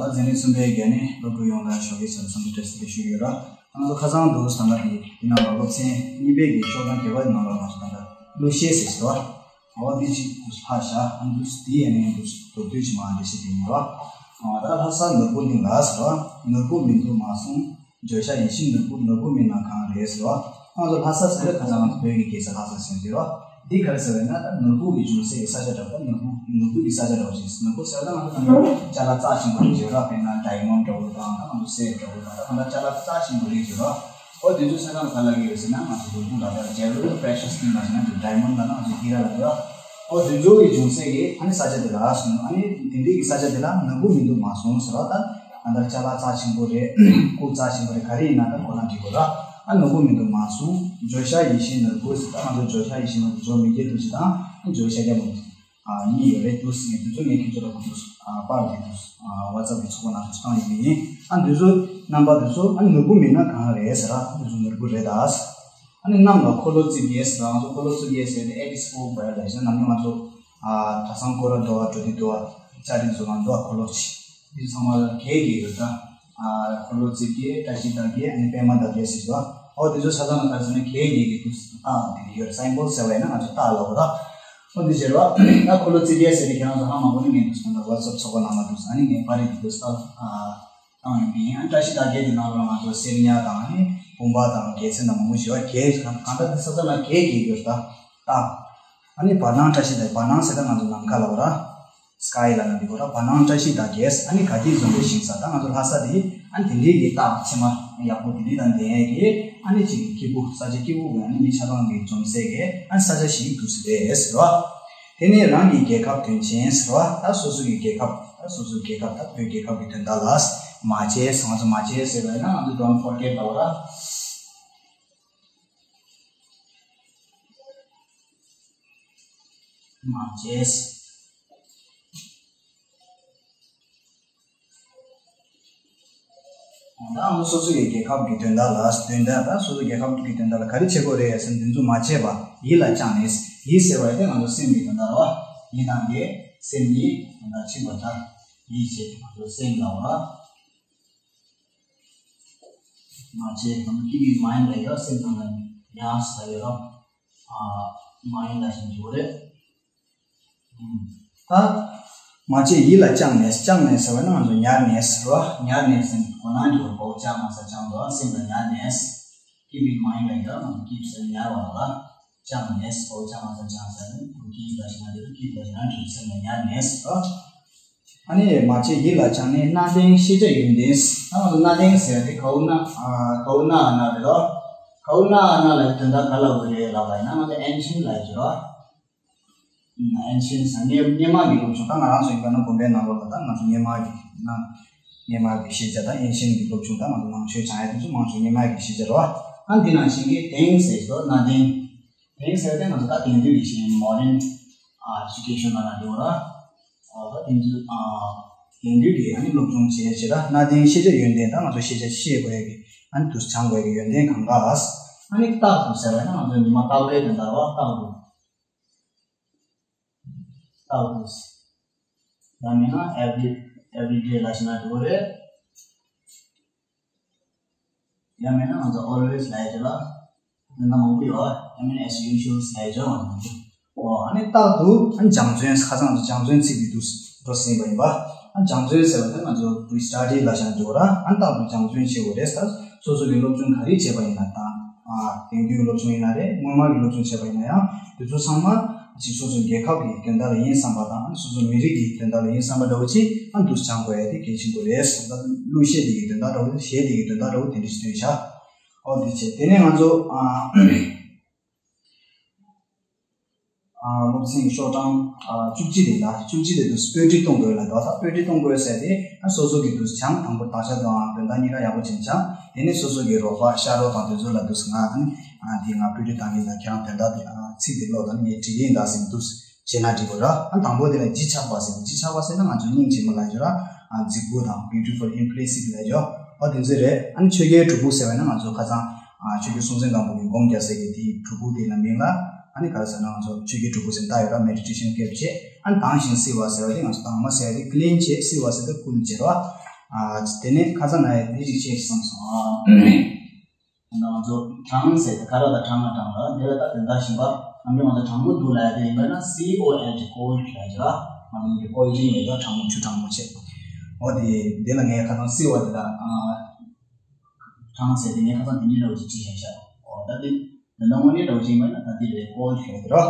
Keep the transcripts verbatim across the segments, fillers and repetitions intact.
འཛིན་རིམ་གསུམ་པའི་བརྒྱ་ནས་སློབ་ཕྲུག་ཡོངས་ལ་ཞོགས་ཀའི་ཆར་འཚམས་འདྲི་བཀྲ་ཤིས་བདེ་ལེགས་ཞུ་གི་ཡོད་ར། ང་ཚོ་ཁ་སང་དུ་ད་ལྟ་དེ་དེ་ནང་ལ་སློབ་ཚན་གཉིས་པའི་གི་ཤོག་གྲངས་བརྒྱད་པའི་ནང་ལ་ང་ཚོ་ད་ལྟ་གླུ་གཞས་ཟེར་ཟེར་བ། འོ་འདི་ཅིག་དུས་ལྷག་བཞག་ཨ་འདུས་དེ་ཡང་ནས་དུས་མདོར་བསྡུས་ཅིག་མ་འདྲི་ཞིག་དེ་ཡིན་ར། ད་ལྷ་ས་ནོར་བུ་གླིང་ལ་ཟེར་བ། ནོར་བུ་མི་འདུག་མ་གསུངས། བརྗོད་བྱ་ཡིད་བཞིན་ནོར་བུ། ནོར་བུ་མིན་ན་གང་རེད་ཟེར་བ། ང་ཚོ་ལྷ་ས་ཟེར་ན་ཁ་སང་ང་ཚོ་བོད་ཀྱི་རྒྱལ་ས་ལྷ་ས་ཟེར་ཟེར་བ། འདི་ག་རེ་ཟེར་བས་ན་ད་ནོར་བུ་གི་འབྱུང་སའི་ས་ཆ་འདྲ་བ། ད་ནོར་བུ་ནོར་བུ་གི་ས་ཆ་འདྲ་བ་ཞིག་ནོར་བུ་ཟེར་བ་ད་ང་ཚོ་ད་ནི་ཅ་ལག་རྩ་ཆེན་པོ་རིགས་བྱེད་ར། དཔེར་ན་ཌའི་མོན་འདྲ་བོ་དང་ད་ང་ཚོ་གསེར་འདྲ་བོ་དང་ད་གང་ལྟར་ཅ་ལག་རྩ་ཆེན་པོ་རིགས་བྱེད་ར། ཨོ་དེ་ཚོ་ས་ཆ་ལ་ག་ལ་གི་རེད་ཟེར་ན་ང་ཚོ་ནོར་བུ་ལ་ད་རྒྱ་རོལ་ད་པྲེ་ཤ་སི་སི་ཊོན་ལ་ཟེར་ན་ཌའི་མོན་ལ་ན་ང་ཚོ་ཧི་ར་ལ་གི་ར། ཨོ་དེ་ཚོ་གི་འབྱུང་སའི་གི་ཨ་ནི་ས་ཆ་དེ་ལ་ཨ་ནི་དེ་འདྲའི་གི་ས་ཆ་དེ་ལ་ནོར་བུ་མི་འདུག་མ་གསུངས་ཟེར་བ། ད་ད་ལྟ་ཅ་ལག་རྩ་ཆེན་པོ་རེད། སྐུ་རྩ་ཆེན་པོ་རེད། ག་རེ་ཡིན་ན་ད་ཁོ་ན་འགྲིག་གོ་ར། ཨ་ནོར་བུ་མི་འདུག་མ་གསུངས། བརྗོད་བྱ་ཡིད་བཞིན་ནོར་བུ་ཟེར། ད་ང་ཚོ་བརྗོད་བྱ་ཡིད་བཞིན་ནོར་བུ་བརྗོད་མི་སྐྱེ་དུ་ཞིག་དང་བརྗོད་བྱ་རྒྱ་མོ་གཉིས་ཡོད་རེད་འདུག་ཟེར། ངས་དེ་ཚོ་ངས་ཁྱེད་ཚོ་ལ་གོ་འདུག་པར་དེ་འདུག་ཝ་ཚབ་ཀྱི་ཚོགས་པ་ནང་དུ་བཏང་ཡོད་ངེས་ཡིན། ཨ་འདི་ཚོ་རྣམ་པ་འདི་ཚོ་ཨ་ནོར་བུ་མིན་ན་གང་རེད་ཟེར། ཨ་འདི་ཚོ་ནོར་བུ་རེད་ད། ཨ་ནི་གནམ་ལ་འཁོར་ལོ་རྩིབས་བརྒྱད་ཟེར། ང་ཚོ་འཁོར་ལོ་རྩིབས་བརྒྱད་ཟེར་ཏེ་ཨེ་ཀི་སི་ཕོར་སྐོར་ལ་ཟེར་ན་ནམ་རྒྱུན་ང་ཚོ་ཨ་གྲྭ་ཚང་སྐོར་ར་འདུག་པ། འགྲོ་དུས་འདུག་པ། ཅ་རིགས་བཟོ་ཁང་འདུག་པ། འཁོར་ལོ་ཆེ་འདི་ཚང་མ་ལ་གས་གས་ཡོད་ད། ཨ་འཁོར་ལོ་རྩིབས་བརྒྱད། བཀྲ་ཤིས་རྟགས་བརྒྱད། ཨ་ནི་པད་མ་འདབ་བརྒྱད་ཟེར་བ། ཨོ་འདི་ཚོ་ཆ་ཚང་ལ་ག་རེ་ཟེར་ན་གས་གས་ཀྱི་འདུག་རྟགས་འདི་ཡོད། སའིན་བོལ་ཟེར་བ་ཡིན་ན་ང་ཚོ་རྟགས་ལབ་པ་ར། ཨོ་འདི་བྱེད་ར། ཨ་འཁོར་ལོ་རྩིབས་བརྒྱད་ཟེར་ཏེ་ཁྱེད་རང་ཚོ་ཧ་མ་གོ་ན་ངས་འདུག་ད་ཝ་ཚབ་ཚོགས་པ་ནང་ལ་འདུག་ཨ་ནི་ངས་པར་རིས་འདི་འདུག་ས་ཨ། བཏང་ཡོད་པ་ཡིན། ཨ་བཀྲ་ཤིས་རྟགས་བརྒྱད་དེ་ནང་ལ་ང་ཚོ་སེམས་ཉ་དང་ཨ་ནི་བུམ་པ་དང་རྒྱལ་མཚན་དང་མང་པོ་ཞེས་པ་གས་གང་གང་ལྟར་དེ་ས་ས་ལ་གས་གས་ཡོད་ད། ད་ཨ་ནི་བར་སྣང་བཀྲ་ཤིས་རྟགས། བར་སྣང་ཟེར་ད་ང་ཚོ་ནམ་མཁའ་ལ་འོ་ར། སི་ཀའི་ལ་ན་འདི་འོ་ར། བར་སྣང་བཀྲ་ཤིས་རྟགས་བརྒྱད། ཨ་ནི་དགའ་སྐྱིད་འཛོམས་པའི་ཞིང་ས། ད་ང་ཚོ་ལྷ་ས་དེ་ཨ་ནི་དེ་འདྲའི་གི་རྟགས་མཚན་མ་ཡག་པོ་དེ་འདྲའི་དང་ལྡན་ཡས་གི་ཨ་ནི་ཅིག་སྐྱིད་པོ། ས་ཆ་སྐྱིད་པོ་གི་ཨ་ནི་མི་ཆ་ཚང་གི་འཛོམས་སའི་གི་ཨ་ནི་ས་ཆ་ཞིག་འདུག་ཟེར་རེད་ཟེར་བ། དེ་ནས་རང་གི་རྒྱལ་ཁབ་དོན་ཆེན་ཟེར་བ། ད་སོ་སོ་གི་རྒྱལ་ཁབ། ད་སོ་སོའི་རྒྱལ་ཁབ་ད་བོད་རྒྱལ་ཁབ་ཀྱི་དོན་དག་ལ་མ་བྱས། ང་ཚོ་མ་བྱས་ཟེར་བ་ཡིན་ན་ང་ཚོ་don't forget ལབ་ར། མ་བྱས། ད་ང་ཚོ་སོ་སོ་ཡི་རྒྱལ་ཁབ་ཀྱི་དོན་དག་ལ། དོན་དག་ད་སོ་སོ་རྒྱལ་ཁབ་ཀྱི་དོན་དག་ལ་ག་རེ་བྱེད་དགོས་རེད་ཟེར་ན་འདི་ཚོ་མ་བྱས་པ། ཡིད་ལ་བཅངས་ནས། ཡིད་ཟེར་བ་ཡིན་ཏེ་ང་ཚོ་སེམས་ཀྱི་དོན་དག་རེད་བ། ཡིད་དང་ཡིད་དོན་དག་ཕྱིན་པ་ལྟར་ཡིད་བྱེད་དེ་ང་ཚོ་སེམས་ལ་འོ་ར། མ་བྱས་གང་གི་མའིན་ལ་ཡོད། སེམས་ནང་ལ་ཉར་ས་ཡོད་ར། མའིན་ལ་ཞིག་འཇུག་རེད། ད་མ་བྱས་ཡིད་ལ་བཅངས་ནས། བཅངས་ནས་ཟེར་བ་ན་ང་ཚོ་ཉར་ནས་ཟེར་བ། ཉར་ནས་ཟེར་ན་གོ་ན་འགྱུར་བ་བཅངས་མ་ས་བཅངས་དོ། སེམས་ལ་ཉར་ནས། keep in mind ལ་ཡོད་ང་ཚོ་keep ཟེར་ཉར་བ་ལ། བཅངས་ནས། བོ་བཅངས་མ་ས་བཅངས་ཟེར་ན་keep ལ་ཞིག་ན་འགྱུར། keep ལ་ཞིག་ན་འགྱུར། སེམས་ལ་ཉར་ནས་ཟེར་བ། ཨ་ནི་མ་བྱས་ཡིད་ལ་བཅངས་ནས། གནའ་དེང་ཤེས་བྱ་ཡོན་ཏན། ད་ང་ཚོ་གནའ་དེང་ཟེར་ཏེ་གའུ་ན་ཨ་གའུ་ན་ཨ་ན་རེད་དོ། གའུ་ན་ཨ་ན་ལ་དོན་དག་ག་ལ་འོ་རེད་ལབ་པ་ཡིན་ན་ང་ཚོ་ancient ལ་ཡོད་རོ། ancient ཟེར་སྔོན་སྔོན་མ་གི་སློབ་སྦྱོང་། ད་ང་རང་ཚོ་ཡིན་པ་ན་དགོན་པའི་ནང་ལོགས་ལ་ད་ང་ཚོ་སྔོན་མ་གི་ན་སྔོན་མ་གི་ཤེས་བྱ་དང་ancient གི་སློབ་སྦྱོང་ད་ང་ཚོ་ནང་ཆོས་སྦྱང་ཡ་དེ་ཚོ་མང་ཆེ་སྔོན་མ་གི་ཤེས་བྱ་རེད་བ། ཨ་འདི་ནང་བཞིན་གྱི་དེང་ཟེར་ཚོ་གནའ་དེང་། དེང་ཟེར་ཏེ་ང་ཚོ་ད་དེང་དུས་ཀྱི་ཞིག་modern education ལ་ན་འགྲོ་ར། ཨ་ད་དེང་དུས་ཨ་དེང་དུས་ཀྱི་ཨ་ནི་སློབ་སྦྱོང་བྱེད་ཡ་བྱེད་ད། གནའ་དེང་ཤེས་བྱ་ཡོན་ཏན་ད་ང་ཚོ་ཤེས་བྱ་ཤེས་དགོས་ཡ་གི་ཨ་ནི་དུ་སྦྱང་དགོས་ཡ་གི་ཡོན་ཏན་གང་ག་ཨ་ནི་རྟག་ཏུ་ཟེར་བ་ན་ང་ཚོ་ཉི་མ་རྟག་པའི་དོན་དག་རེད་བ། རྟག་ཏུ། རྟག་ཏུ། ཡང་མིན་ན་every everyday ལ་ཞིག་ན་འགྲོ་རེད། ཡང་མིན་ན་ང་ཚོ་always ལ་ཡ་ཅོ་ལ། དེ་འདྲ་མང་པོ་ཡོད། ཡང་མིན་ན་as usual ལ་ཡ་ཅོ་ལ། ཨོ་ཨ་ནི་རྟག་ཏུ་ཨ་ནི་སྦྱང་བརྩོན། ཁ་སང་ཚོ་སྦྱང་བརྩོན་ཚིག་འདི་འདུག་འགྲོ་ཟིན་པ་ཡིན་པ། ཨ་སྦྱང་བརྩོན་ཟེར་བ་དེ་ང་ཚོ་pre study ལ་བཞག་འགྲོ་ར། ཨ་རྟག་ཏུ་སྦྱང་བརྩོན་བྱེད་དགོས་རེད་ཟེར། སོ་སོ་གི་སློབ་སྦྱོང་ག་རེ་བྱས་པ་ཡིན་ན་དང་། ཨ་དེང་དུས་སློབ་སྦྱོང་ཡིན་ན་རེད། སྔོན་མ་གི་སློབ་སྦྱོང་བྱས་པ་ཡིན་ན་ཡང་དེ་ཚོ་ཚང་མ་ཅིག་སོ་སོ་རྒྱལ་ཁབ་ཀྱི་དོན་དག་ལ་ཡིན་བསམ་པ་དང་། ཨ་སོ་སོ་མི་རིགས་ཀྱི་དོན་དག་ལ་ཡིན་བསམ་པ་འདྲ་བོ་ཅིག་ཨ་འདུག་སྦྱང་དགོས་ཡ་དེ་གལ་ཆེན་པོ་རེད་ཟེར། ད་གླུ་གཞས་དེ་གི་དོན་དག་འདྲ་བོ། གཞས་དེ་གི་དོན་དག་འདྲ་བོ་དེ་འདྲ་ཞིག་བཏོན་བཞག་ཨོ་དེ་བྱས་དེ་ནས་ང་ཚོ་ཨ། ཨ་སློབ་ཚན་ཤོག་གྲངས་ཨ་བཅུ་གཅིག་དེ་ལ། བཅུ་གཅིག་དེ་དུས་པོ་ཏི་གཏོང་དགོས་ལ། ད་ད་པོ་ཏི་གཏོང་དགོས་ཟེར་ཏེ་ཨ་སོ་སོ་གི་དུས་སྦྱང་། དང་པོ་དག་ཆ་དང་དོན་དག་གཉིས་ཀ་ཡག་པོ་ཅིག་སྦྱང་། དེ་ནས་སོ་སོ་གི་རོགས་པ་ཤ་རོགས་དང་དེ་ཚོ་ལ་དུས་ང་ཨ་ནི་ཨ་དེ་ང་པོ་ཏི་བཏང་གི་ཡིན་ད། ཁྱེད་རང་དོན་དག་དེ་ཨ་ཚིག་དེ་ཀློག་དང་ངས་བྲིས་ཀྱི་ཡིན་ད་ཟེར་དུས་བྱས་ན་འགྲིག་གོ་ར། ཨ་དང་པོ་དེ་ལ་ལྗིད་ཆགས་པ་ཟེར། ལྗིད་ཆགས་པ་ཟེར་ན་ང་ཚོ་སྙིང་རྗེ་མོ་ལ་ཡོད་ར། ཨ་རྫིག་པོ་དང་beautiful implicit ལ་ཡོད། ཨ་དེ་ཚོ་རེད། ཨ་ནི་ཆོས་རྒྱལ་གྲུབ་པོ་ཟེར་བ་ན་ང་ཚོ་ཁ་སང་ཨ་ཆོས་རྒྱལ་སྲོང་བཙན་སྒམ་པོ་གི་སྒོམ་རྒྱག་སའི་གི་དེའི་གྲུབ་པོ་དེ་ལ་མིང་ལ་ཨ་ནི་ག་རེ་ཟེར་ན་ང་ཚོ་ཆོས་རྒྱལ་གྲུབ་པོ་ཟེར་ད་ཡོད་ར། མེ་ཌི་ཊེ་ཤན་སྐྱབས་བྱེད། ཨ་ནི་དྭངས་ཤིང་བསིལ་བ་ཟེར་བ་དེ་ང་ཚོ་དྭངས་མ་ཟེར་བ་དེ་ཀི་ལིན་བྱེད། བསིལ་བ་ཟེར་དེ་ཀུལ་བྱེད་ར། ཨ་དེ་ནས་ཁ་སང་ང་ཡང་འདི་ཞིག་བཤད་ཤིག་བསམ་སོང་ཨ། ད་ང་ཚོ་གྲངས་ཟེར་ཏེ་ཀ་ར་དང་གྲངས་ལ་གྲངས་ལ་འདི་ལ་ད་དོན་དག་གཞན་པ་ཨ་མི་ང་ཚོ་གྲངས་མོ་འདུག་ལ་ཡ་དེ་ཡིན་པ་ན་C O L G cold ལ་ཡ་ང་ཚོ་འདི་cold drink ལ་ཡ་གྲངས་མོ་ཆུ་གྲངས་མོ་བྱེད། འོ་དེ་དེ་ལ་ངས་ཁ་སང་C O ལ་ད་ཨ། གྲངས་ཟེར་ཏེ་ངས་ཁ་སང་དེ་གཉིས་འདྲ་བོ་ཅིག་བྲིས་བཞག་ཤག་ཨོ་ད་དེ་དོན་དག་དངོས་གནས་འདྲ་བོ་ཅིག་མེད་ན་ད་དེ་རེད་ཀོལ་ཤེས་རེད་རོ།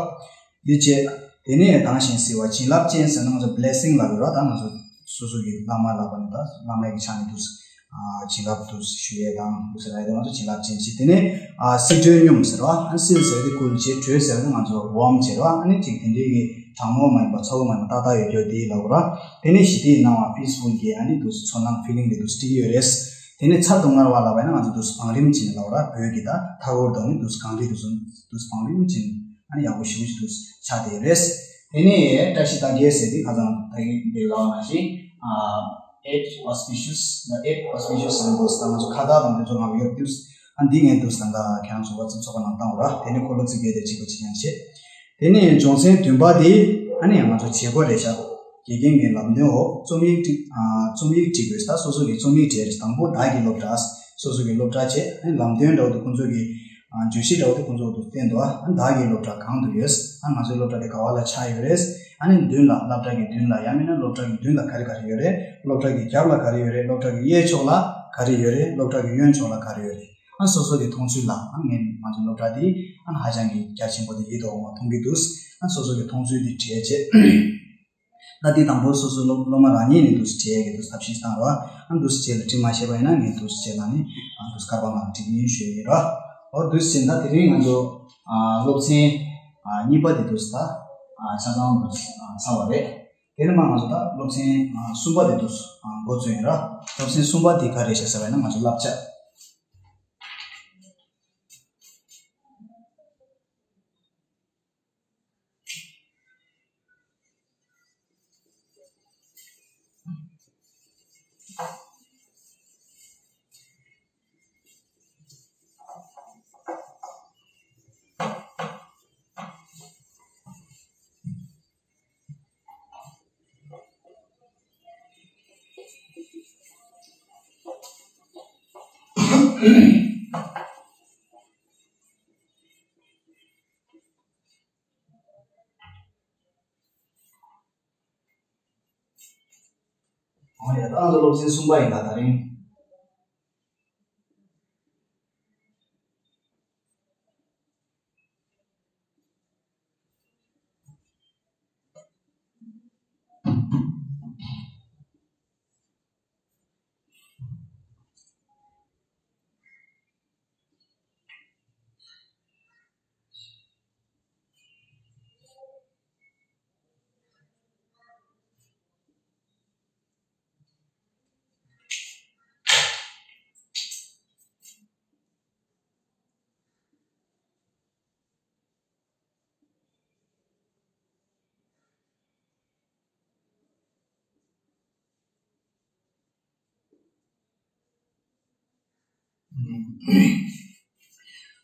འདི་བྱས། དེ་ནས་དང་ཞིང་སྲིད་པ་བྱིན་རླབས་ཅན་ཟེར་ན་ང་ཚོ་བྷི་ལེ་སིང་ལབ་ཡོད་རོ། ད་ང་ཚོ་སོ་སོ་གི་བླ་མ་ལབ་པ་ནི་ད་བླ་མའི་གི་ཕྱག་ནས་འདུག་སེ་ཨ་བྱིན་རླབས་འདུག་སེ་ཞུ་ཡས་དང་འདུག་སེ་ལབ་ཡས་དེ་ང་ཚོ་བྱིན་རླབས་ཅན་བྱས། དེ་ནས་ཨ་སྲིད་དྲོད་སྙོམས་ཟེར་རོ། ཨ་སྲིད་ཟེར་དེ་སྐུལ་བྱས། དྲོད་ཟེར་ན་ང་ཚོ་ཝོམ་བྱེད་རོ། ཨ་ནི་ཅིག་དེ་འདྲའི་གི་གྲང་མོ་མ་ཡིན་པ་ཚ་བོ་མ་ཡིན་པ་ཏག་ཏག་ཡོད་རྒྱུ་དེ་ལབ་རོ། དེ་ནས་ཞི་བདེའི་སྣང་བ་པིས་ཕུལ་གྱི་ཨ་ནི་འདུག་སེ་ཚོར་སྣང་ཕི་ལིང་དེ་འདུག་སེ་སྤྲད་ཀྱི་ཡོད་རེད། དེ་ནས་ཚ་གདུང་ངར་བ་ལབ་པ་ཡིན་ན་ང་ཚོ་འདུག་སེ་བང་རིམ་བྱས་ནས་ལབ་ར། བོད་ཀྱི་ད་མཐའ་འཁོར་དང་ནི་འདུག་སེ་གངས་རི་འདུག་སེ་འདུག་སེ་བང་རིམ་བྱས་ནས་ཨ་ནི་ཡག་པོ་ཞེ་པོ་ཅིག་འདུག་སེ་ཆགས་བསྡད་ཡོད་རེད། དེ་ནས་བཀྲ་ཤིས་རྟགས་བརྒྱད་ཟེར་དེ་ཁ་སང་ད་གིན་འདི་ལབ་པ་ནང་བཞིན་ཨ་eight auspicious eight auspicious symbols ད་ང་ཚོ་ཁ་བཏགས་དང་དེ་ཚོ་ནང་ལ་ཡོད་དུས་ཨ་འདི་ངས་འདུག་སེ་ད་ལྟ་ཁྱེད་རང་ཚོ་ཝ་ཚབ་ཚོགས་པ་ནང་བཏང་ར། དེ་ནས་འཁོར་ལོ་རྩིབས་བརྒྱད་དེ་གཅིག་པ་གཅིག་རྐྱང་བྱས། དེ་ནས་སྦྱོང་ཚན་བདུན་པ་དེ་ཨ་ནི་ང་ཚོ་བྱེད་སྒོ་རེད་ཤག་དགེ་རྒན་གྱི་ལམ་སྟོན་འོག་རྩོམ་ཡིག་བྲིས། ཨ་རྩོམ་ཡིག་བྲིས་དགོས། ད་སོ་སོ་གི་རྩོམ་ཡིག་བྲིས་རེད། དང་པོ་བདག་གིས་སློབ་གྲྭ། སོ་སོ་གི་སློབ་གྲྭ་བྱས། ཨ་ནི་ལམ་སྟོན་འདྲ་བོ་དེ་ཁོང་ཚོ་གི་ཨ་བརྗོད་གཞི་འདྲ་བོ་དེ་ཁོང་ཚོ་འདུག་བསྟན་འདུག་ཨ་བདག་གི་སློབ་གྲྭ་གང་དུ་ཡོད། ཨ་ང་ཚོའི་སློབ་གྲྭ་དེ་ག་བ་ལ་ཆགས་ཡོད་རེད། ཨ་ནི་མདུན་ལ་སློབ་གྲྭ་གི་མདུན་ལ་ཡང་མིན་ན་སློབ་གྲྭ་གི་མདུན་ལ་ག་རེ་ག་རེ་ཡོད་རེད། སློབ་གྲྭ་གི་རྒྱབ་ལ་ག་རེ་ཡོད་རེད། སློབ་གྲྭ་གི་གཡས་ཕྱོགས་ལ་ག་རེ་ཡོད་རེད། སློབ་གྲྭ་གི་གཡོན་ཕྱོགས་ལ་ག་རེ་ཡོད་རེད། ཨ་སོ་སོ་གི་མཐོང་ཚུལ་ལ་ཨ་ངས་ང་ཚོ་སློབ་གྲྭ་དེ་ཨ་ཧ་ཅང་གི་རྒྱ་ཆེན་པོ་དེ་ཡིད་དུ་འོང་བ་མཐོང་གི་འདུག་ཨ་སོ་སོ་གི་མཐོང་ཚུལ་དེ་བྲིས་བྱས། ད་དེ་དང་པོ་སོ་སོ་སློབ་སློབ་མ་རང་ཉིད་ནས་འདུག་སེ་བྲིས་ཡས་ཀྱི་འདུག་ཐབས་ཤེས་བཏང་རོགས། ཨ་འདུག་སེ་བྲིས་ལ་འབྲི་མ་ཤེས་པ་ཡིན་ན་ངས་འདུག་སེ་བྲིས་ལ་ནི་ཨ་འདུག་སེ་སྐར་པ་ནང་བྲིས་ཡིན་ཞུ་ཡས་ཡིན་རོགས། འོ་འདུག་སེ་བྱས་ན་དེ་རིང་ང་ཚོ་ཨ་སློབ་ཚན་ཨ་གཉིས་པ་དེ་འདུག་སེ་ད་ཨ་ཆ་ཚང་འདུག་སེ་ཨ་ཚར་བ་རེད། དེ་ནས་མ་ང་ཚོ་ད་སློབ་ཚན་ཨ་གསུམ་པ་དེ་འདུག་སེ་ཨ་འགོ་བཙུགས་ཡིན་ར། སློབ་ཚན་གསུམ་པ་དེ་ག་རེ་བཤད་ཟེར་བ་ཡིན་ན་ང་ཚོ་བསླབ་བྱ། འོ་ཡ། ད་ང་ཚོ་སློབ་ཚན་གསུམ་པ་ཡིན་ད་དེ་རིང་།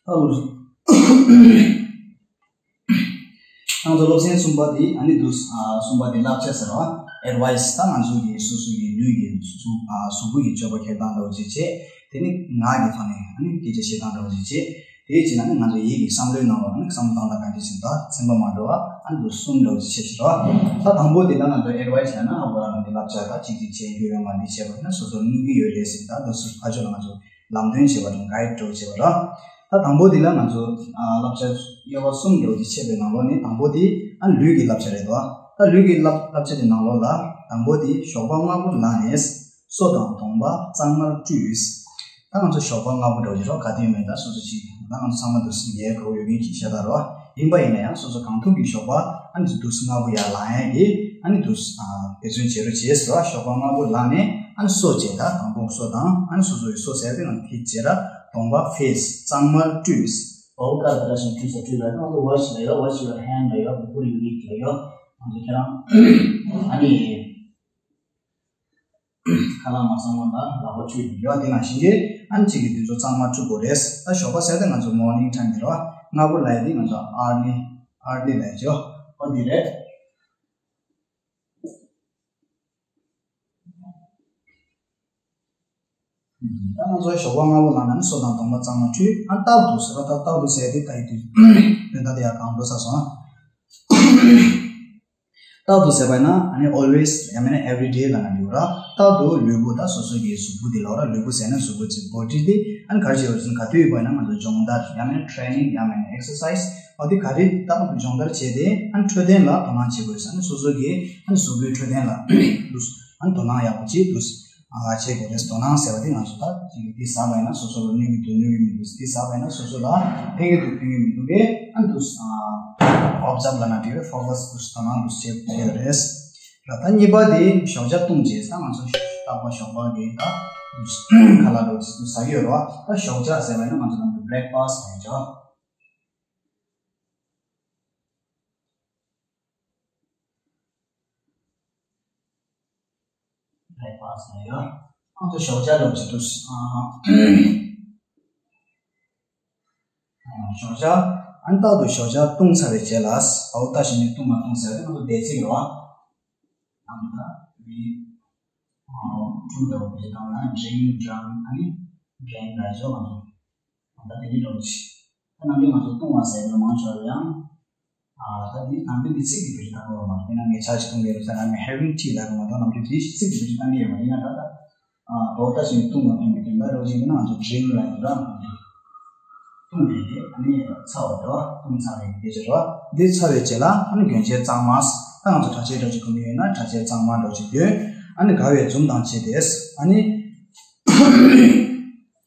ཨ་ལོ། ང་ཚོ་སློབ་ཚན་གསུམ་པ་དེ་ཨ་ནི་འདུག་ཨ་གསུམ་པ་དེ་བསླབ་བྱ་ཟེར་བ། ཨེ་ཌི་ཝའི་སི། ད་ང་ཚོ་གི་སོ་སོ་གི་ལུས་ཀྱི་གཟུགས་གཟུགས་པོ་གི་སྤྱོད་པ་འཁྱེར་སྟངས་འདྲ་བོ་ཅིག་བྱས། དེ་ནི་ངག་གི་ཐོག་ནས་ཨ་ནི་སྐད་ཆ་བཤད་སྟངས་འདྲ་བོ་ཅིག་བྱས། དེའི་རྗེས་ལ་ནི་ང་ཚོ་ཡིད་ཀྱི་བསམ་བློའི་ནང་ལ་ནི་བསམ་བློ་བཏང་སྟངས་གང་ཅི་ཞིག་དང་ཚན་པ་མ་འགྲོ་བ་ཨ་འདུག་གསུམ་འདྲ་བོ་ཅིག་བཤད་ཤིག་རོགས། ད་དང་པོ་དེ་ལ་ང་ཚོ་ཨེ་ཌི་ཝའི་སི་བྱས་ན་ཨ་བོ་རང་གི་བསླབ་བྱ་དང་གཅིག་གཅིག་བྱས་རྒྱུ་ཡོད་མ་རེད་བྱས་པ་ཡིན་ན་སོ་སོར་གནོད་ཀྱི་ཡོད་རེད་ཟེར། ད་འདུག་སེ་ཕར་ཕྱོགས་ལ་ང་ཚོ་ལམ་སྟོན་བྱས་པ་དང་གའིཌ་འདྲ་བོ་བྱས་པ་རོགས། ད་དང་པོ་དེ་ལ་ང་ཚོ་ཨ་བསླབ་བྱ་དབྱེ་བ་གསུམ་འདྲ་བོ་ཅིག་ཕྱེ་བའི་ནང་ལོགས་ནས་དང་པོ་དེ་ཨ་ལུས་ཀྱི་བསླབ་བྱ་རེད་དོ། ད་ལུས་ཀྱི་བསླབ་བསླབ་བྱ་དེ་ནང་ལོགས་ལ་དང་པོ་དེ་ཞོགས་པ་སྔ་པོ་ལངས་ནས། སོ་དང་གདོང་པ་གཙང་མར་བཀྲུས། ད་ང་ཚོ་ཞོགས་པ་སྔ་པོ་འདྲ་བོ་ཅིག་རོགས་ག་དུས་མིན་ད་སོ་སོ་ཅིག་ད་ང་ཚོ་ཚང་མ་འདུག་སེ་ཉལ་དགོས་ཡོད་མཁན་ཅིག་ཤ་སྟག་རོགས། ཡིན་པ་ཡིན་ན་ཡང་སོ་སོ་གང་ཐུབ་ཀྱིས་ཞོགས་པ་ཨ་ནི་འདུག་སེ་སྔ་པོ་ཡར་ལངས་ཡས་ཀྱི་ཨ་ནི་འདུག་སེ་ཨ་འབད་བརྩོན་བྱེད་རོགས་བྱེད་ཟེར་བ། ཞོགས་པ་སྔ་པོ་ལངས་ནས་ཨ་ནི་སོ་བྱས། ད་དང་པོ་སོ་དང་ཨ་ནི་སོ་སོ་ཡི་སོ་ཟེར་དེ་ང་དེ་བྱས་ར་གདོང་པ་ཕེ་སི་གཙང་མར་བཀྲུས། བོ་ཀ་ལ་ད་ཞིང་བཀྲུས་ས་བཀྲུས་ལ་ང་ཚོ་ཝོ་ཤི་ལ་ཡོད། ཝོ་ཤི་ཡོར་ཧེན་ལ་ཡོད། བི་ཕོར་ཡུ་ཨིཊ་ལ་ཡོད། ང་ཚོ་ཁྱེད་རང་ཨ་ནི། ཁ་ལག་མ་ཟ་སྔོན་ལ་ལག་པ་བཀྲུས་ཡོད། དེ་ནང་བཞིན་གྱི་ཨ་ནི་གཅིག་གི་དུས་ཚོད་གཙང་མ་བཀྲུ་དགོས་རེད། ད་ཞོགས་པ་ཟེར་ཏེ་ང་ཚོ་མོར་ནིང་ཊའིམ་དེ་རེད་བ། སྔ་པོ་ལབ་ཡས་དེ་ང་ཚོ་ཨར་ལི་ཨར་ལི་ལབ་ཡས་ཅོ་ཨོ་དེ་རེད། ད་ང་ཚོ་ཞོགས་པ་སྔ་པོ་ལངས་ན་ནི་སོ་དང་གདོང་པ་གཙང་མ་འཁྲུད། ཨ་རྟག་ཏུ་ཟེར་བ། ད་རྟག་ཏུ་ཟེར་དེ་ད་ཡི་དུས་དོན་དག་དེ་ཡང་གང་འགྲོ་ས་སོང་། རྟག་ཏུ་ཟེར་བ་ན་ཨ་ནི་always ཡང་མིན་ན་every day ལ་ན་འགྲིག་ར། རྟག་ཏུ་ལུས་པོ་ད་སོ་སོ་གི་གཟུགས་པོ་དེ་ལ་ར། ལུས་པོ་ཟེར་ན་གཟུགས་པོ་ཅིག་body དེ་ཨ་ནི་ག་རེ་བྱེད་དགོས་ཟེར་ན་ག་དུས་ཡོད་པ་ན་ང་ཚོ་སྦྱོང་བརྡར་ཡང་མིན་ན་training ཡང་མིན་ན་exercise འོ་དེ་ག་རེ་ད་སྦྱོང་བརྡར་བྱས་ཏེ་ཨ་ནི་འཕྲོད་བསྟེན་ལ་དོ་སྣང་བྱེད་དགོས་ཟེར་ན་སོ་སོ་གི་ཨ་ནི་གཟུགས་པོའི་འཕྲོད་བསྟེན་ལ་ཨ་ནི་དོ་སྣང་ཡག་པོ་བྱེད་དུས། ཨ་བྱེད་དགོས་རེད། དོ་སྣང་ཟེར་བ་དེ་ང་ཚོ་ད་ཅིག་འདི་ཟ་བ་ཡིན་ན་སོ་སོ་ལ་གནོད་ཀྱི་འདུག་གནོད་ཀྱི་མི་འདུག་འདི་ཟ་བ་ཡིན་ན་སོ་སོ་ལ་ཕན་གྱི་འདུག་ཕན་གྱི་མི་འདུག་གས་ཨ་འདུག་ཨ་observe ལབ་ན་འགྲིག་རེད། focus འདུག་དོ་སྣང་འདུག་བྱེད་དགོས་རེད། ད་གཉིས་པ་དེ་ཞོགས་ཇ་བཏུང་རྗེས་ད་ང་ཚོ་རྟག་པར་ཞོགས་པ་གི་ད་ཁ་ལག་འདྲ་ཟ་གི་ཡོད་རེད་བ། ད་ཞོགས་ཇ་ཟེར་བ་ཡིན་ན་ང་ཚོ་ནང་གི་breakfast ཟེར་ཡོད། breakfast ལ་ཡོད། ང་ཚོ་ཞོགས་ཇ་འདྲ་བོ་ཅིག་འདུག་ཨ་ཞོགས་ཇ་ཨ་ནི་རྟག་ཏུ་ཞོགས་ཇ་བཏུང་ཚར་བའི་རྗེས་ལ་འོ་ད་གཞི་ནས་བཏུང་མ་བཏུང་ཟེར་ཏེ་ང་ཚོ་བདེ་ཚིག་རེད་བ། ཨ་ནི་ད་བི་ཨ་འཁྲུ་འདྲ་བོ་བེད་སྤྱོད་བཏང་ན་drink drunk ཨ་ནི་drank ལ་ཡོད། ང་ཚོ་ད་དེ་འདྲ་འདྲ་བོ་ཅིག་ད་ནམ་རྒྱུན་ང་ཚོ་བཏུང་བ་ཟེར་ནས་མང་ཆེ་བ་ཡང་། ཨ་ད་འདི་ནམ་རྒྱུན་འདི་ཚིག་གི་བེད་སྤྱོད་བཏང་གི་ཡོད་མ་རེད། དཔེར་ན་ངས་ཇ་ཞིག་བཏུང་གི་ཡོད་ཟེར་ན་I'm having tea ལབ་གི་མ་གཏོགས་ནམ་རྒྱུན་འདི་ཚིག་གི་བེད་སྤྱོད་བཏང་གི་ཡོད་མ་རེད། ཡིན་ན་ད་ད་ཨ་ལོ་ལྟར་བཞིན་བཏུང་བ་བཏུང་གི་དོན་དག་རོ་གཅིག་ཡིན་ན་ང་ཚོ་drink ལབ་ཡོད་ར། བཏུང་བའི་དེ་ཨ་ནི་ཚ་བ་རེད་བ། བཏུང་ཚར་བའི་དེ་ཅིག་རེད་བ། འདི་ཚར་བའི་རྗེས་ལ་ཨ་ནི་གྱོན་ཆས་གཙང་མ། ད་ང་ཚོ་གྲྭ་ཆས་འདྲ་ཅིག་གོན་གི་ཡོད་ན་གྲྭ་ཆས་གཙང་མ་འདྲ་ཅིག་གྱོན། ཨ་ནི་དགའ་བའི་འཛུམ་མདངས་བྱས་ཏེ་ཨ་ནི།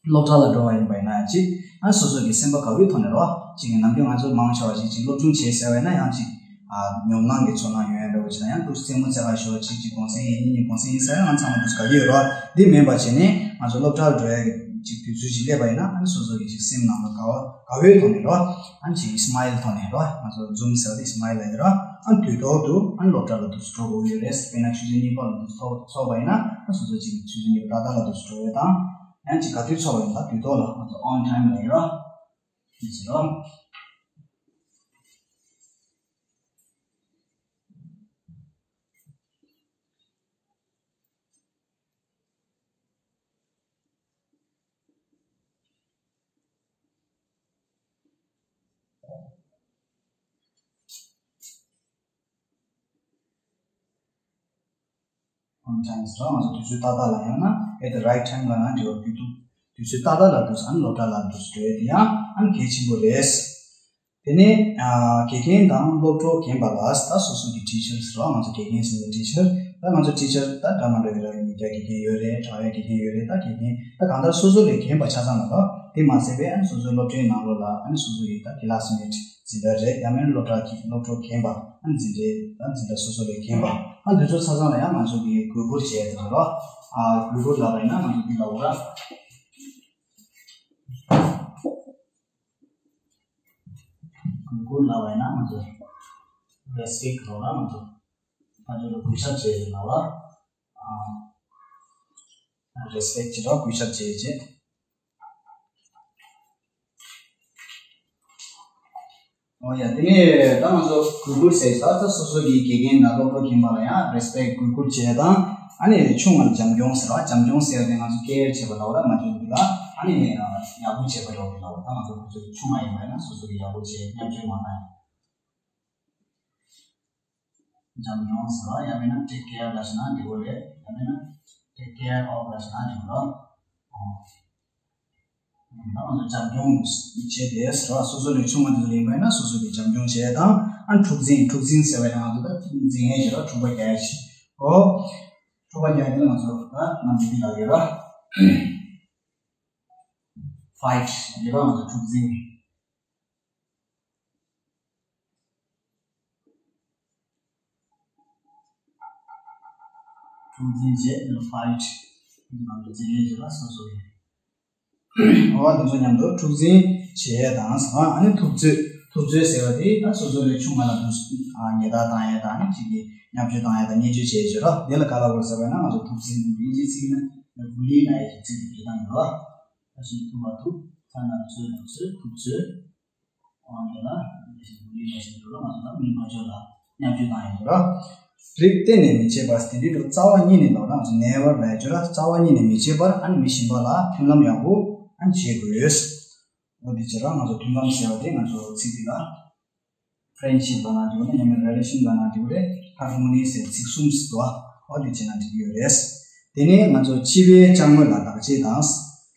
སློབ་གྲྭ་ལ་འགྲོ་བ་ཡིན་པ་ཡིན་ན་ཡང་ཅིག་ཨ་སོ་སོ་གི་སེམས་པ་དགའ་བོའི་ཐོག་ནས་རོ། ཅིག་ནམ་རྒྱུན་ང་ཚོ་མང་ཆེ་བ་ཞིག་ཅིག་སློབ་སྦྱོང་བྱེད་ཟེར་བ་ཡིན་ན་ཡང་ཅིག་ཨ་ཉོབ་སྣང་གི་ཚོར་སྣང་ཡོང་ཡ་འདྲ་བོ་ཅིག་དང་ཡང་འདུག་རྩེད་མོ་རྩེ་ག་ཞོག་ཅིག་ཅིག་གུང་སེང་ཡིན་གཉིད་གུང་སེང་ཡིན་ཟེར་ཡང་ང་ཚང་མ་འདུག་དགའ་གི་ཡོད་རོ། འདི་མིན་པ་བྱས་ནས་ང་ཚོ་སློབ་གྲྭར་འགྲོ་ཡ་གི་ཅིག་དུས་ཚོད་ཅིག་སླེབས་པ་ཡིན་ན་ཨ་སོ་སོ་གི་ཅིག་སེམས་ནང་ལ་དགའ་བ་དགའ་བོའི་ཐོག་ནས་རོ། ཨ་ཅིག་smile ཐོག་ནས་རོ། ང་ཚོ་འཛུམ་ཟེར་བ་དེ་smile ལབ་ཡ་རོ། ཨ་དུས་ཐོག་ཏུ་ཨ་སློབ་གྲྭ་ལ་འདུག་འགྲོ་དགོས་ཡོད་རེད། དཔེར་ན་ཆུ་ཚོད་གཉིས་པ་ལ་འདུག་ཚོགས་ཚོགས་པ་ཡིན་ན་ཨ་སོ་སོ་ཅིག་ཆུ་ཚོད་གཉིས་པ་ཏག་ཏག་ལ་འདུག་འགྲོ་ཡ་དང་། ཡང་ཅིག་ག་དུས་ཚོགས་པ་ཡིན་ད་དུས་ཐོག་ལ་ང་ཚོ་on time ལ་ཡོད་ར། དེ་ཟེར་རོ། on time ཟེར་བ་ང་ཚོ་དུས་ཚོད་ཏག་ཏག་ལ་ཡང་ན་at the right time ལ་ཡང་འབྲེལ་བ་ཕུལ་ཐུབ། དུས་ཚོད་ཏག་ཏག་ལ་འདུག་ཨ་ནི་སློབ་གྲྭ་ལ་འདུག་འགྲོ་ཡ་དེ་ཡང་ཨ་ནི་གལ་ཆེན་པོ་རེད། དེ་ནས་ཨ་དགེ་རྒན་དང་སློབ་གྲོགས་རྒན་པ་ལ་ད་སོ་སོ་གི་teacher ཟེར་བ་ང་ཚོ་དགེ་རྒན་ཟེར་ན་teacher ད་ང་ཚོ་teacher ད་འདྲ་མི་འདྲ་བའི་ར་ཡོད། མི་སྐྱ་དགེ་རྒན་ཡོད་རེད། གྲྭ་བའི་དགེ་རྒན་ཡོད་རེད། ད་དགེ་རྒན་ད་གང་ལྟར་སོ་སོ་ལས་རྒན་པ་ཆ་ཚང་ལ་ད་དེ་མ་ཟད་པའི་ཨ་ནི་སོ་སོའི་སློབ་གྲྭའི་ནང་ལོགས་ལ་ཨ་ནི་སོ་སོ་གི་ད་classmate འཛིན་གྲྭ་རེད། ཡང་མིན་སློབ་གྲྭ་གི་སློབ་གྲོགས་རྒན་པ་ཨ་ནི་འཛིན་གྲྭའི་ད་འཛིན་གྲྭ་སོ་སོ་ལས་རྒན་པ་ཨ་འདི་ཚོ་ཆ་ཚང་ལ་ཡང་ང་ཚོ་གི་གུས་བཀུར་བྱས་ཏེ་རོ། ཨ་གུས་བཀུར་ལབ་པ་ཡིན་ན་ང་ཚོ་འདི་ལ་འོ་ར། གུས་བཀུར་ལབ་པ་ཡིན་ན་ང་ཚོ་respect ལབ་ར། ང་ཚོ་ཕར་ཕྱོགས་ལ་གུས་ཞབས་བྱེད་ལབ་ར། ཨ་respect བྱེད་ར་གུས་ཞབས་བྱེད་བྱེད། ཨོ་ཡ། དེ་ནས་ད་ང་ཚོ་གུས་བཀུར་ཟེར་ས་ད་སོ་སོ་གི་དགེ་རྒན་དང་སློབ་གྲོགས་རྒན་པ་ལ་ཡང་respect གུས་བཀུར་བྱེད་དང་། ཨ་ནི་ཆུང་བ་ལ་བྱམས་སྐྱོང་ཟེར་བ། བྱམས་སྐྱོང་ཟེར་ཏེ་ང་ཚོ་care བྱེད་པ་ལ་འོ་ར། ང་ཚོ་འདི་ལ་ཨ་ནི་ཡག་པོ་བྱེད་པ་ལ་འོ་དེ་ལ་འོ། ད་ང་ཚོ་ཁོ་ཚོ་ཆུང་བ་ཡིན་པ་ཡིན་ན་སོ་སོ་གི་ཡག་པོ་བྱེད། བརྙས་བཅོས་མ་གཏང་། བྱམས་སྐྱོང་ཟེར་བ་ཡང་མིན་ན་take care ལབ་ན་འགྲིག་གི་རེད། ཡང་མིན་ན་take care of ལབ་ན་འགྲིག་གི་རེད། ཨོ། ད་ང་ཚོ་བྱམས་སྐྱོང་བྱས་ཏེ་ཟེར་བ་སོ་སོ་ལས་ཆུང་བ་དེ་ཚོ་ཡིན་པ་ཡིན་ན་སོ་སོ་གི་བྱམས་སྐྱོང་བྱས་དང་། ཨ་འཁྲུག་འཛིང་། འཁྲུག་འཛིང་ཟེར་བ་ཡང་ང་ཚོ་ད་འཛིང་ཡས་བྱེད་ར། འཁྲུག་པ་རྒྱག་ཡས་ཤིག་ཨོ། འཁྲུག་པ་རྒྱག་ཡས་དེ་ང་ཚོ་ད་ང་ཚོ་འདི་ལ་ཡོད་ར། fight ཡོད་ར། ང་ཚོ་འཁྲུག་འཛིང་། འཁྲུག་འཛིང་བྱེད། fight ང་ཚོ་འཛིང་ཡས་བྱེད་ར་སོ་སོ་ཡིན། འོ་དེ་ཚོ་མཉམ་དུ་འཁྲུག་འཛིང་བྱེད་ཡས་དང་ཟེར་བ། ཨ་ནི་ཐུབ་ཚོད། ཐུབ་ཚོད་ཟེར་བ་དེ་ད་སོ་སོ་ལས་ཆུང་བ་ལ་དུ་ཉེས་དག་བཏང་ཡས་དང་ཨ་ནི་གཅིག་གིས་བརྙས་བཅོས་བཏང་ཡས་དང་བརྙས་བཅོས་བྱེད་ཡས་བྱེད་རོ། དེ་ལ་ག་ལབ་དགོས་ཟེར་བ་ན་ང་ཚོ་ཐུབ་ཚོད་ནི་དབྱིན་ཇིའི་ཚིག་ནི་bully ལབ་ཡས་ཀྱི་ཚིག་དེ་བྲིས་སྟངས་ཡིན་རོ། ད་ཞིག་ཐུབ་པ་ཐུབ། ཚ་ན་ཚོད་ན་ཚོད། ཐུབ་ཚོད། འོ་དེ་ལ་དེ་བཞིན་དུ་ལུས་ལ་བཞིན་དུ་ལ་ང་ཚོ་ལ་མི་མ་བཅོས་ལ་བརྙས་བཅོས་བཏང་ཡོད་ར། རིགས་གཏན་ནས་མི་བྱེད་པར། དེ་འདྲའི་འདུག་རྩ་བ་ཉིད་ནས་ལོག་ན་ང་ཚོ་never ལབ་ཡ་ཅིག་ཡོད་ར། རྩ་བ་ཉིད་ནས་མི་བྱེད་པར་ཨ་ནི་མི་གཞན་པ་ལ་མཐུན་ལམ་ཡག་པོ་ཨ་ནི་བྱེད་དགོས། འོ་དེ་བྱས་ར་ང་ཚོ་མཐུན་ལམ་ཟེར་བ་དེ་ང་ཚོ་ཚིག་འདི་ལ་friendship ལབ་ན་འགྲིག་གི་རེད། ཡང་ན་relation ལབ་ན་འགྲིག་གི་རེད། harmony ཟེར་ཚིག་གསུམ་ཟེར་འདུག་འོ་དེ་བྱས་ན་འགྲིག་གི་ཡོད་རེད། དེ་ནས་ང་ཚོ་སྤྱི་པའི་ཅ་དངོས་ལ་བདག་གཅེས་དང་།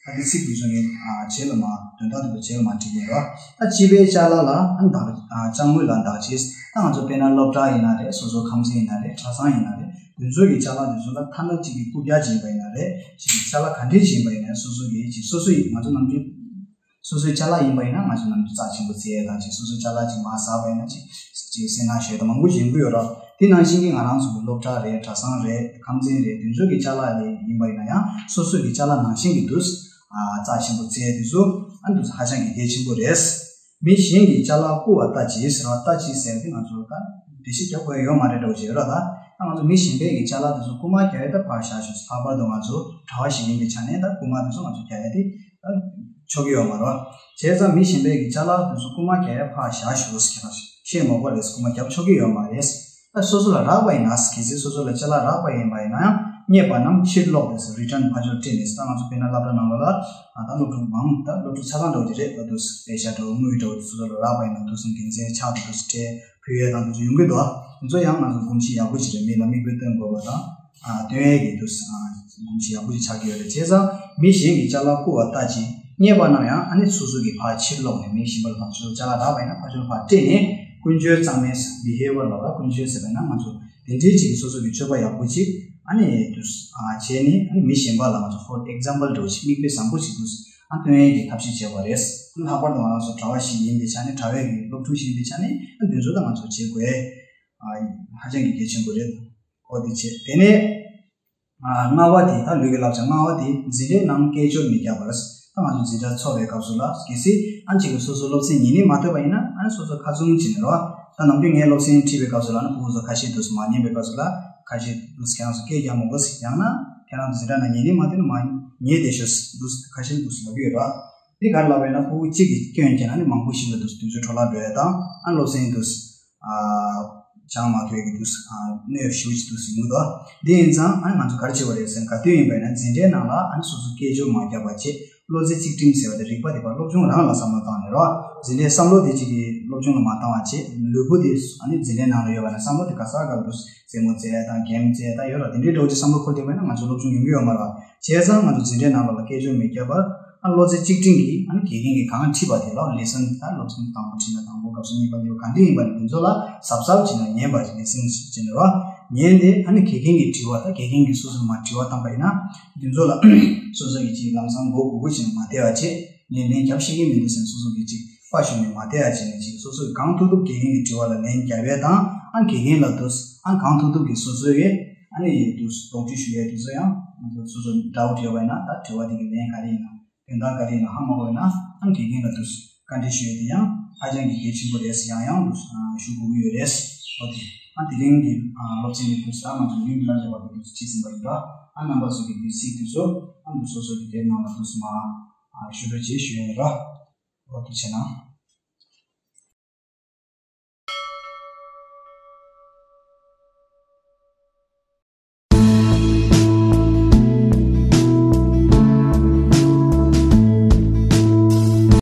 ད་དེ་ཚིག་དེ་ཚོ་ངས་ཨ་རྗེས་ལ་མ་དོན་དག་དེ་ཚོ་རྗེས་ལ་མ་བྲིས་ཀྱི་ཡིན་རོ། ད་སྤྱི་པའི་ཅ་ལག་ལ་ཨ་བདག་ཨ་ཅ་དངོས་ལ་བདག་གཅེས། ད་ང་ཚོ་དཔེར་ན་སློབ་གྲྭ་ཡིན་ན་རེད། སོ་སོ་ཁང་ཚན་ཡིན་ན་རེད། གྲྭ་ཚང་ཡིན་ན་རེད། དེ་ཚོ་གི་ཅ་ལག་དེ་ཚོ་ལ་ཐ་ན་གཅིག་གི་རྐུབ་བཀྱག་ཅིག་ཡིན་པ་ཡིན་ན་རེད། གཅིག་གི་ཅ་ལག་ག་འདྲས་ཅིག་ཡིན་པ་ཡིན་ན་སོ་སོ་གི་ཅིག་སོ་སོ་ཡིས་ང་ཚོ་ནམ་རྒྱུན་སོ་སོའི་ཅ་ལག་ཡིན་པ་ཡིན་ན་ང་ཚོ་ནམ་རྒྱུན་རྩ་ཆེན་པོ་བརྩི་ཡས་དང་། ཅིག་སོ་སོའི་ཅ་ལག་ཅིག་མར་ཟགས་པ་ཡིན་ན་ཅིག་ཅིག་སེམས་ནང་ཞེ་དྲག་མང་པོ་ཡོང་གི་ཡོད་ར། དེ་ནང་བཞིན་གྱི་ང་རང་ཚོ་གི་སློབ་གྲྭ་རེད། གྲྭ་ཚང་རེད། ཁང་ཚན་རེད། དེ་ཚོ་གི་ཅ་ལག་ལས་ཡིན་པ་ཡིན་ན་ཡང་སོ་སོ་གི་ཅ་ལག་ནང་བཞིན་གྱི་འདུག་ཨ་རྩ་ཆེན་པོ་བརྩི་ཡས་དེ་ཚོ་ཨ་འདུག་ཧ་ཅང་གི་གལ་ཆེན་པོ་རེད། མི་གཞན་གྱི་ཅ་ལག་རྐུ་བ་ལྟ་ཅི་ཟེར་བ། ལྟ་ཅི་ཟེར་དེ་ང་ཚོ་ད་འགྲེལ་བཤད་རྒྱག་དགོས་ཡོད་མ་རེད་འགྲོ་བྱེད་ར། ད་ད་ང་ཚོ་མི་གཞན་པའི་གི་ཅ་ལག་དེ་ཚོ་རྐུ་མ་རྒྱག་ཡས་ད་ཕར་བཞག་ཞོག་ལྷག་པར་དུ་ང་ཚོ་གྲྭ་བ་ཞིག་ཡིན་པའི་ཆ་ནས་ད་རྐུ་མ་དེ་ཚོ་ང་ཚོ་རྒྱག་ཡས་དེ་ད་ཆོག་གི་ཡོད་མ་རེད། བྱས་ཙང་མི་གཞན་པའི་གི་ཅ་ལག་དེ་ཚོ་རྐུ་མ་རྒྱག་ཡས་ཕར་བཞག་ཞོག་ཟེར་གྱི་ར། བཤད་མ་དགོས་རེད། རྐུ་མ་རྒྱབ་ཆོག་གི་ཡོད་མ་རེད། ད་སོ་སོ་ལ་རག་པ་ཡིན་ན། གལ་སྲིད་སོ་སོ་ལ་ཅ་ལག་རག་པ་ཡིན་པ་ཡིན་ན་ཡང་རྙེད་པ་རྣམས་ཕྱིར་སློག་དེ་ཚོ་return ཕར་ཕྱོགས་སྤྲད་ནས། ད་ང་ཚོ་དཔེར་ན་སློབ་གྲྭ་ནང་ལོགས་ལ་ད་སློབ་ཕྲུག་མང་ད་སློབ་ཕྲུག་ཆ་ཚང་འདྲ་བོ་དེ་རེད། ད་དུས་པེ་ཤ་འདྲ་བོ་དངུལ་འདྲ་བོ་དེ་སོ་སོ་ལ་རག་པ་ཡིན་ན་དུས་སང་རྒྱུ་མཚན་ཆགས་དུས་དེ་ཚོ་སྤྲད་ཕུལ་ཡས་དང་དེ་ཚོ་ཡོང་གི་འདུག་དེ་ཚོ་ཡང་ང་ཚོ་སྒོམ་གཞི་ཡག་པོ་ཅིག་རེད། མི་ལ་མིག་དཔེ་སྟོན་དགོས་པ་དང་། ཨ་སྟོན་ཡས་ཀྱི་དུས་སྒོམ་གཞི་ཡག་པོ་ཅིག་ཆགས་ཀྱི་ཡོད་རེད། བྱས་ཙང་མི་གཞན་གྱི་ཅ་ལག་རྐུ་བ་ལྟ་ཅི། རྙེད་པ་རྣམས་ཡང་ཨ་ནི་སོ་སོ་གིས་ཕར་ཕྱིར་སློག་ནས་མི་གཞན་པ་ལ་ཕར་ཕྱིར་ཅ་ལག་རག་པ་ཡིན་ན་ཕར་ཕྱིར་ཕར་སྤྲད་ནས། ཀུན་སྤྱོད་གཙང་མའི་behavior ལབ་པ། ཀུན་སྤྱོད་ཟེར་བས་ན་ང་ཚོ་དེ་འདྲའི་ཅིག་སོ་སོ་གི་སྤྱོད་པ་ཡག་པོ་ཅིག་ཨ་ནི་དུས་ཨ་བྱས་ནས་ཨ་ནི་མི་གཞན་པ་ལ་ང་ཚོ་for example འདྲ་བོ་ཅིག་མིག་དཔེ་བཟང་པོ་ཅིག་དུས་ཨ་སྟོན་ཡས་ཀྱི་ཐབས་ཤེས་བྱས་པ་རེད། ལྷག་པར་དུ་ང་རང་ཚོ་གྲྭ་བ་ཞིག་ཡིན་པའི་ཆ་ནས། གྲྭ་བའི་གི་སློབ་ཕྲུག་ཞིག་ཡིན་པའི་ཆ་ནས་ཨ་དེ་ཚོ་ད་ང་ཚོ་བྱེད་དགོས། ཨ་ཧ་ཅང་གི་གལ་ཆེན་པོ་རེད། ཨོ་དེ་བྱས། དེ་ནས་ཨ་ལྔ་པ་དེ། ད་ལུས་ཀྱི་བསླབ་བྱ་ལྔ་པ་དེ། འཛིན་གྲྭའི་ནང་སྐད་ཅོར་མི་རྒྱག་པར། ད་ང་ཚོ་འཛིན་གྲྭ་འཚོགས་པའི་སྐབས་སུ་ལ། གལ་སྲིད་ཨ་གཅིག་གིས་སོ་སོ་སློབ་ཚན་ཉན་ནི་མ་ཐོས་པ་ཡིན་ན་ཨ་ནི་སོ་སོ་ཁ་བཙུམ་བྱས་ནས་རོ། ད་ནམ་རྒྱུན་ངས་སློབ་ཚན་ཁྲིད་པའི་སྐབས་སུ་ལ་ཨ་ནི་ཕྲུ་གུ་ཚོ་ཁ་ཤས་དུས་སུ་མ་ཉན་པའི་སྐབས་སུ་ལ། ཁ་ཤས་དུས་སུ་ཁྱེད་རང་ཚོ་སྐད་རྒྱག་མི་དགོས་ཟེར། ཡང་ན་ཁྱེད་རང་ཚོ་འཛིན་གྲྭ་ནང་ཉན་ནི་མ་ཐོས་ན་མ་ཉན་བསྡད་ཤོག་ཟེར་དུས་ཁ་ཤས་དུས་སུ་ལབ་ཀྱི་ཡོད་ར། འདི་ག་རེ་ལབ་པ་ཡིན་ན། ཕྲུ་གུ་གཅིག་གིས་སྐྱོན་བརྒྱབ་ན་ནི་མང་པོ་ཞིག་ལ་དུས་སུ་དུས་ཚོད་འཕྲོ་བརླག་འགྲོ་ཡ་དང་། ཨ་སློབ་ཚན་དུས་སུ་ཨ་སྦྱང་མ་ཐུབ་ཡ་གི་དུས་སུ་ཨ་གནོད་ཞེ་པོ་ཅིག་འདུག་ཟེར་གྱི་འདུག་འདི་ཡིན་ཙང་ཨ་ང་ཚོ་ག་རེ་བྱེད་དགོས་རེད་ཟེར་ན། ག་དུས་ཡིན་པ་ཡིན་ན་འཛིན་གྲྭའི་ནང་ལ་ཨ་ནི་སོ་སོ་སྐད་ཅོར་མ་རྒྱག་པ་བྱེད། བློ་རྩེ་གཅིག་སྒྲིམ་ཟེར་བ་དེ་རིག་པ་དེ་ཕར་སློབ་སྦྱོང་རང་ལ་བསམ་བློ་བཏང་ནས་རོ། འཛིན་གྲྭའི་བསམ་བློ་དེ་གཅིག་གི་སློབ་སྦྱོང་ལ་མ་བཏང་བ་བྱེད། ལུས་པོ་དེ་ཨ་ནི་འཛིན་གྲྭའི་ནང་ལ་ཡོད་པ་ན་བསམ་བློ་དེ་ག་ས་ག་ལ་འདུག་རྩེད་མོ་རྩེ་དང་གེམ་རྩེ་དང་ཡོད་ར། དེ་འདྲའི་འདྲ་བོ་ཅིག་བསམ་བློ་འཁོར་བསྡད་པ་ཡིན་ན་ང་ཚོ་སློབ་སྦྱོང་ཡོང་གི་ཡོད་མ་རེད། བྱས་ཙང་ང་ཚོ་འཛིན་གྲྭའི་ནང་ལོགས་ལ་སྐད་ཅོར་མི་རྒྱག་པར། ཨ་བློ་རྩེ་གཅིག་སྒྲིམ་གྱིས་ཨ་ནི་དགེ་རྒན་གྱིས་གང་ཁྲིད་པ་དེ་ལ་ལེ་སོན་ད་སློབ་ཚན་དང་པོ་ཁྲིད་ན་དང་པོ། སྐབས་སུ་གཉིས་པ་གཉིས་པ་ག་འདྲ་ཡིན་པ་ནི་དེ་ཚོ་ལ་གཟབ་གཟབ་བྱས་ནས་ཉན་པ་ཅིག་ལེ་སོན་བྱས་ནས་རོ། ཉན་ཏེ་ཨ་ནི་དགེ་རྒན་གྱིས་དྲི་བ་དང་དགེ་རྒན་གྱིས་སོ་སོར་མར་དྲི་བ་བཏང་པ་ཡིན་ན། དེ་ཚོ་ལ་སོ་སོ་གིས་ཅིག་ལམ་སང་མགོ་སྒུར་སྒུར་བྱས་ནས་མ་བསྡད་པ་བྱས། ངས་ལན་རྒྱབ་ཤེས་ཀྱི་མི་འདུག་ཟེར་ནས་སོ་སོ་གིས་ཅིག་དཔའ་ཞུམ་ནས་མ་བསྡད་ཡ་བྱས་ནས། ཅིག་སོ་སོས་གང་ཐུབ་ཐུབ་དགེ་རྒན་གྱི་དྲི་བ་ལ་ལན་རྒྱབ་ཡས་དང་། ཨ་དགེ་རྒན་ལ་དུས་ཨ་གང་ཐུབ་ཐུབ་ཀྱིས་སོ་སོའི་ཨ་ནི་དུས་དོགས་འདྲི་ཞུ་ཡས་དེ་ཚོ་ཡང་སོ་སོ་ཌའུཊ་ཡོད་པ་ཡིན་ན་ད་དྲི་བ་དེ་གི་ལན་ག་རེ་ཡིན་ན། དོན་དག་ག་རེ་ཡིན་ན་ཧ་མ་གོ་བ་ཡིན་ན་ཨ་དགེ་རྒན་ལ་དུས་བཀའ་འདྲི་ཞུ་ཡས་དེ་ཡང་ཧ་ཅང་གི་གལ་ཆེན་པོ་རེད་ཟེར་ཡང་ཡང་དུ་ཞུ་དགོས་ཀྱི་ཡོད་རེད། འོ་དེ་ཨ་དེ་རིང་གི་སློབ་ཚན་གྱི་དུས་ས་ང་ཚོ་ཡུན་རིང་ལ་བྱས་པ་དེ་དུས་ཁྲིད་ཟིན་པ་ཡིན་པ། ཨ་རྣམ་པ་ཚོ་གི་དུས་ཚིགས་དེ་ཚོ་ཨ་འདུག་སོ་སོ་གི་དེབ་ནང་ལ་དུས་མ་ཞུ་རོགས་བྱེད་ཞུ་ཡས་ཡིན་ར། འོ་དེ་བྱས་ན།